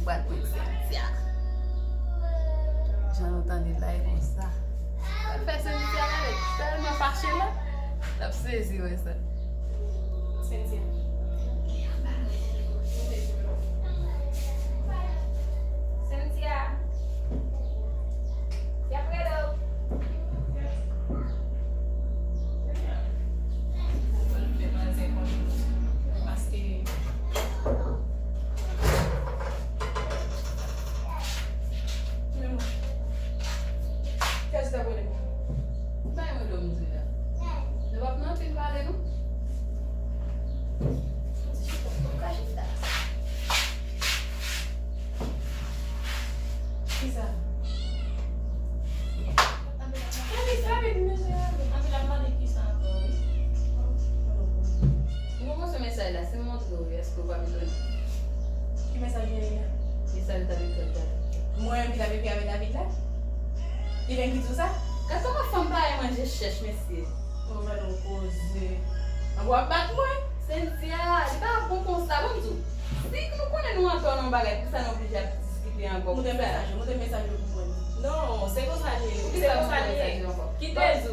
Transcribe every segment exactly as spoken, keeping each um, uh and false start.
Bwat mwen Cynthia. Jan nou tande l la, e konsa. Sa l fè Cynthia la, li tèlman fache la. L ap sezi wè sa. Cynthia. Cynthia. Y ap rele w. Paske Men mwen. Kiyès ki t ap rele m? Bay mwen do m di la. Nou p ap nan anpil pale non. Ti chita, m ka chita. Kisa? Anpil ap pale, mesye. Anpil ap pale kisa ankò, wi. Mwen resevwa mesaj la, si m montre w, èske w p ap etone? Ki mesaj Jerry a? Mesaj li t ap ekri ak David. Mwen menm ki t ap ekri avèk David la? Li menm ki di w sa? Gad kòman fanm parèy mwen je chèch, mesye. Mwen fè nou koze. An w ap bat mwen? Cynthia, li pa bon konsa, ban m di w. Si nou konnen nou antò nan yon bagay, poukisa nou oblije ap diskite ankò konsa? Montre mesaj yo, montre mesaj yo pou mwen. Non, se konsa li ye. Poukisa w ap montre mesaj yo ankò? Kite di w.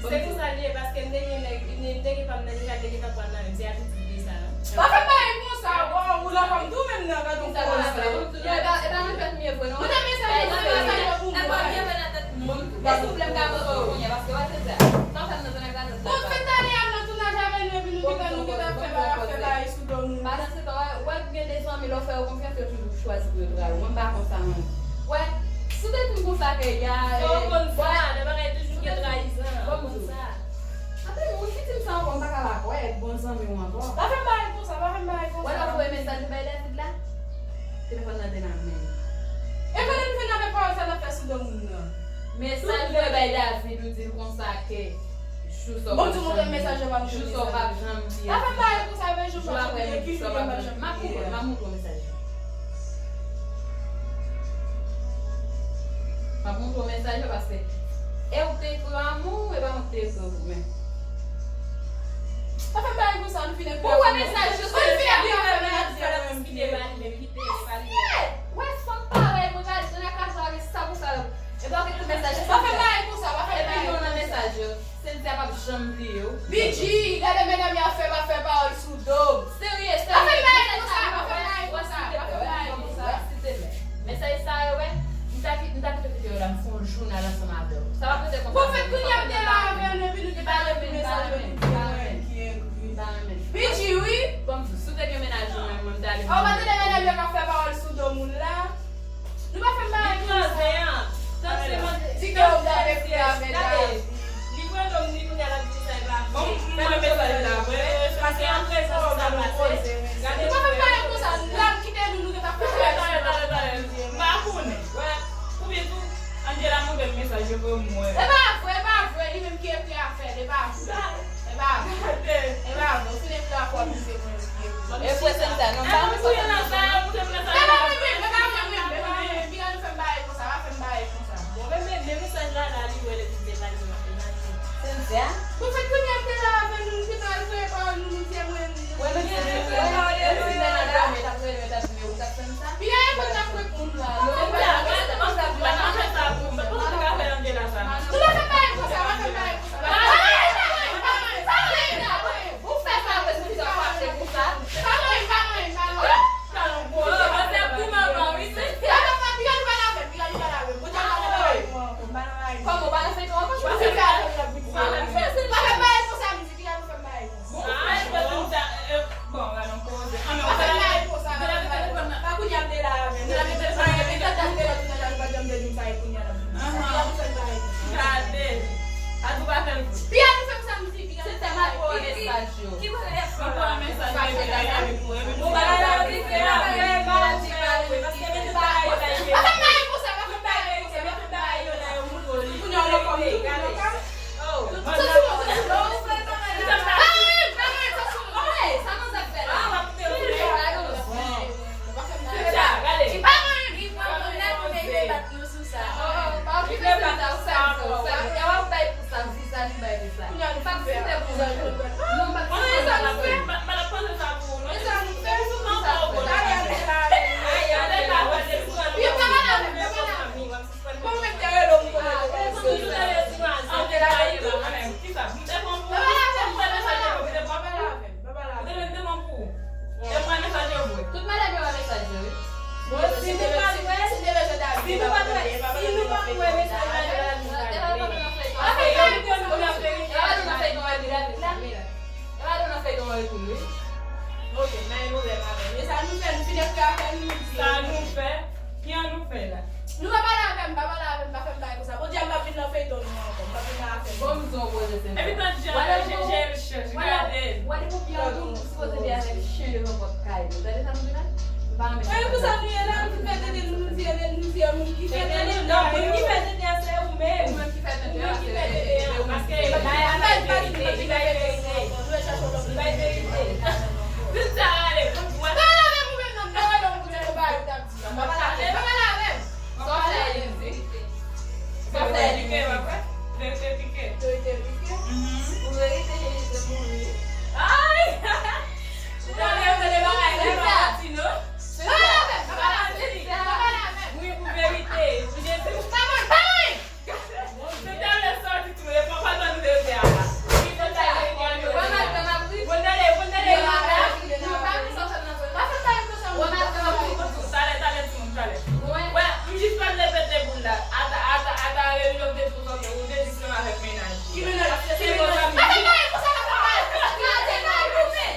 Se konsa li ye, paske m te gen nèg, m te gen fanm nan deja, m te gentan pran nan men m, se atitid li sa. Pa fè bagay konsa, o, ou la fanm tou menm nan, gad yon koze. E pa, e pa nan tèt m ye vre non. Montre mesaj yo, montre mesaj yo pou mwen. Bon, fè talè a m nan tounaj avè nou, epi nou gentan, nou gentan fè bagay, fè bagay sou do moun. Pandan se tan, wè, wè, gen de zanmi, lè w fè yo konfyans, yo toujou chwazi pou yo trayi w. Mwen, m pa konsa, mwen. Wè, si w te di m konsa ke y a, fò w konn sa, nan bagay toujou gen trayizan, konn sa. Anpil moun ki di m sa ankò, m pa ka pa kwè, bon zanmi w ankò. Pa fè m bagay konsa, pa fè m bagay konsa. Wè, lè w voye mesaj ou bay David la, telefòn nan te nan men l. E kote nou fin avèk pawòl sa n ap fè sou do moun nan? Mesaj mwen bay David, ou di l konsa ke jou sa w p ap janm bliye. Jou sa w p ap janm bliye. Jou apre jou sa w p ap janm bliye. M ap montre w mesaj la. M ap montre w mesaj la paske e ou te ekri anmou, e pa mwen ki te ekri pou men. Pa fè m bagay konsa, nou fin ekri. Ou wè mesaj yo, se li menm ki te ba li menm. Wè fanm parèy mwen, gade jan nan kaz la, gen sa pou fè. E pa w ki ekri mesaj. Pa fè bagay konsa, pa fè bagay konsa. Epi nou nan mesaj yo. Cynthia p ap janm bliye w. Bidji, gade medam y ap fè, pa fè pawòl sou do m. Serye, serye. Pa fè bagay konsa, pa fè bagay konsa, pa fè bagay konsa. Mesaj sa yo, wè, m ta ki-, m ta pito kite yo la, m fè yon jounal ansanm avè w. Sa p ap rete konsa. Bon, fèt kounye a m te la avè nou, epi nou te pale pou mesaj yo, nou te wè ki ekri. Bidji, wi. Bon, m di w, si w te gen mennaj ou menm, mwen, m ta ale. Ou pa tande medam yo k ap fè pawòl sou do moun la? Nou pa fè m bagay konsa. Di ke w t ap ekri avè David. Li pran do m, li kounye a l ap di sa, e pa vre. Bon, m wè mesaj la vre. Paske an prezans sa pase. Gade nou pa fè m bagay konsa. L ap kite nou, nou te t ap fè bagay. Talè, talè, talè, talè. M pa konnen. Wè, oubyen tou, Angela montre m mesaj yo pou m wè. E pa vre, e pa vre. Li menm ki ekri afè l, e pa vre. E pa vre. E pa vre. Ou fin ekri afè w, se mwen ki ekri. E vre, se sa. Non, pa mwen sa. E pa mwen menm, e pa mwen menm, e pa mwen menm. Piga nou fè m bagay konsa, pa fè m bagay konsa. Bon, men, men, men mesaj la, la, li wè l epi l te pale, m ap imajine. Cynthia? Bon, fèt kounye a m te la avè nou, nou te pral voye pawòl nou, nou di mwen. Wè, men, se vre, wè, wè, wè, wè, t ap rele, t ap rele, t ap rele, ou t ap fè m sa? Piga e konn t ap reponn la. Cynthia, pa fè sa pou mwen, pa fè sa pou mwen. Poukisa w ka fè Angela sa? Nou pa fè bagay konsa, pa fè bagay konsa. Ou fè sa vre, Cynthia, w fache konsa. Pa mwen, pa mwen, pa mwen. Talon gwo, se pou manman, wi, Cynthia. Piga nou pa lave, piga nou pa lave. Bon, jan pa lave, mwen, mwen pa nan bagay. Kòman, w pa nan feyton ankò? Ou fè sa, ou fè sa. Ou fè sa. Pa fè bagay konsa, m di, piga nou fè bagay konsa. Bon, ay, Cynthia, bon, gade yon koze. Ah, men ou fè bagay konsa, pa fè bagay konsa. Pa kounye a m te la avè nou. Lè m te la avè nou, lè m te la, nou pa janm te di m sa, e kounye a l ap di m sa. Piga nou fè bagay konsa. Gade. Adou pa fè l vre. Piga nou fè m sa, m di, piga nou fè bagay konsa. Ki premye fwa? Ki premye fwa? Bon, bagay la rive a, vre, pa di bagay, paske men tout bagay yo la, yo moutre li. Kounye a w nan kòm tou, kounye a w nan kòm. Oh. Sa sou mwen, sa sou mwen. Pa ren, pa ren, sa sou mwen. Hey, sa manzè fè la? Ah, w ap te vre. Gade w. Cynthia, gade. Pa ren. Li pran moun la pou te bat nou sou sa. Oh, pa okipe Cynthia, ou fè sa, ou fè sa. E w ap bay pou sa, visa li bay pou sa. Kounye a nou fè sa. Pa okipe pou sa. Non, pa okipe sa. Mwen, sa nou fè. Pa, pa, pa poze sa pou ou, non. E sa nou fè. Pou sa, pou sa. Ay, ay, ay. Wi. Ok, m pa gen pwoblèm avè l. E sa nou fè, nou fin ekri afè nou, nou di. Sa nou fè? Ki an nou fè la? Nou pa pale avè m, pa pale avè m, pa fè m bagay konsa. Bon, di a m pa vin nan feyton nou ankò, m pa vin nan afè nou. Bon, m di yon pwoze senp. Epi tann jan, jan, jan, jan, gade. Wale pou byen tou, nou sipoze vin avè l chen devan pòt kay nou. Tande sa m di la? M pa renmen sa. Konsa nou ye la, nou fè tete nou, nou di, nou di, moun ki fè tete nou, moun ki fè tete a, se ou menm. Ou menm ki fè tete a, se ou menm. Paske, bay, bay verite, li bay verite. Li bay verite. Tout sa ale, bon, wè. Pa pale avè m ou menm non, m pa wè lòm kote nou bay ou t ap di. Pa pale avè m. Pa pale avè m. Sa w fè Elise? Sa w fè Elise? Verite pike. Verite pike? Mhm. Pou verite, Elise mouri. Ay! Ou ta lè yo tande bagay la, pa manti non. Pa pale avè m. Pa pale avè m. Pa pale avè m. Wi, pou verite. Pou Jezi. Pa pale. Mwen te vle sòti tou, e papa tann verite a la. Wi, mwen ta vle pran yo. Mwen mèt, mwen ap ri. Mwen tande, mwen tande. Mwen pa vle sòti nan zòn. Pa fè bagay konsa, mwen. Mwen mèt, mwen ap ri. Talè, talè, timoun, talè. Wè, m jis pral repete boul la. Ata, ata, ata, reyinyon de tou sòti, ou de jis menm avèk mennaj. Ki mennaj? Ki mennaj? Pa fè bagay konsa, pa fè bagay konsa. Gade nan goumen.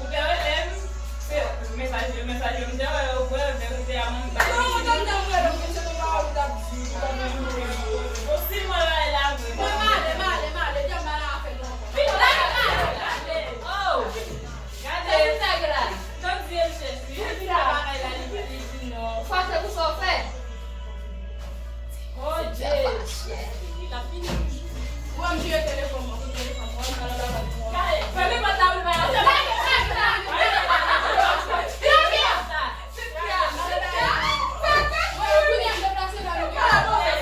Ou te rele m, se mesaj yo, mesaj yo, m te wè yo, wè, verite a, mwen bay. Non, mwen te wè yo, se te pawòl ou t ap di, ou t ap di. Bon, si mwen wè la vre. Mwen male, male, male, di a m pa nan afè nou ankò. Vin la, vin la, vin la. Oh! Gade. Sa ki tag la? Tann di el chèche. Vin la, bagay la, li, li di non. Fache pou sa w fè. Oh, Jezi. Li t ap fini. Ou wè m jere telefòn mwen, kout telefòn mwen, m pral anba kòd mwen. Gade, fèmen pòt la pou l pa rantre. Lage, lage, lage, lage. Lage. Cynthia, Cynthia. Mwen, kounye a m deplase nan nou. Lage, lage, lage.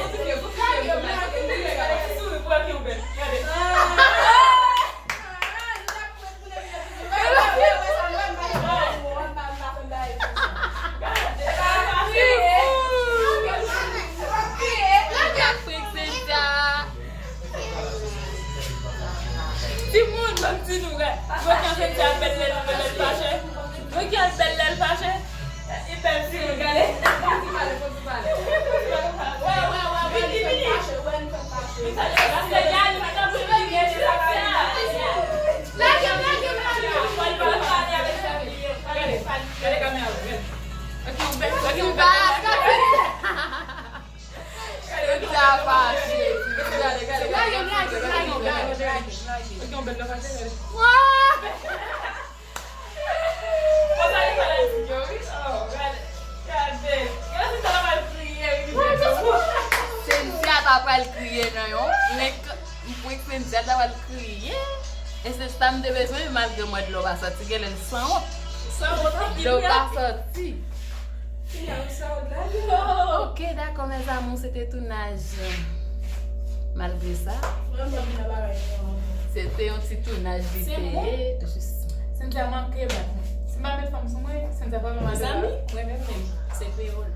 Gade. Timoun, ban m di nou, gade. Mwen ki anfèt se ap bèl lè l fache. Mwen ki al bèl lè l fache. Li bèl timoun, gade. Fò di pale, fò di pale. Wè, wè, wè, wè, li fè m fache, wè, li fè m fache. Lage m, lage m, lage m. Lage m, lage m, lage m. Konsa li pale di yo, wi. Oh, gade. Gade. Gade si sa pral kriye, wi, li fè tou. Cynthia ta pral kriye nan yon link. M kwè Cynthia ta pral kriye. E se sa m te bezwen, malgre m wè dlo pa sòti, genlè l sanwont. Sanwont anpil, wi. Dlo pa sòti. Fini avèk sanwont la, non. Ok, dakò, mes amours, se te tounaj. Malgre sa, se Se yon ti tounaj li te ye. Jis. Cynthia manke bat mwen. Si m pa met fanm sou mwen, Cynthia pa menm. Mezanmi, mwen menm menm, se kreyòl.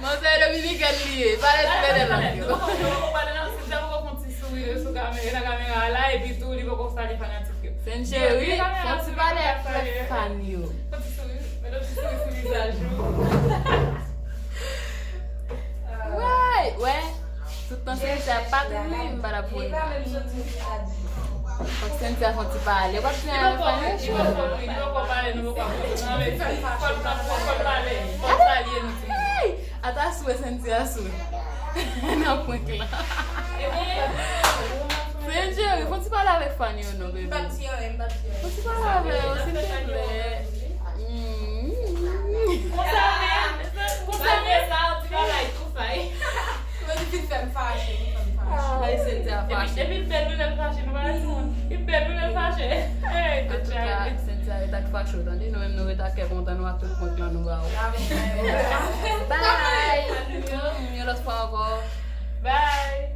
Manzè dominikèn li ye, pale ti pede lang yo. Cynthia poko fè yon ti souri sou kamera, nan kamera a la, epi tou li poko salye fanatik yo. Sen Cheri, fè yon ti pale ak fan yo. Fè yon ti souri, met yon ti souri sou vizaj ou. Wè, wè. Tout tan Cynthia pa t ri, m pa t ap wè. Fòk Cynthia fè yon ti pale. Ou pa t gen anyen fè. Ata sou Cynthia sou. Nan prank la. Sen Cheri, fè yon ti pale avèk fan yo non, bebe. Fè yon ti pale avè yo, silvouplè. Konsa men, konsa men sa, ti bagay tou fay. Mwen di vit fè m fache, vit fè m fache. Ay, Cynthia fache. Epi bèl nou lè l fache, nou pa wè timoun. Li bèl nou lè l fache. Antouka, Cynthia ret ak fache w, tande? Nou menm nou ret ak kè kontan, nou ak tout prank lan nou ba w. Bye! Yon lòt fwa ankò. Bye!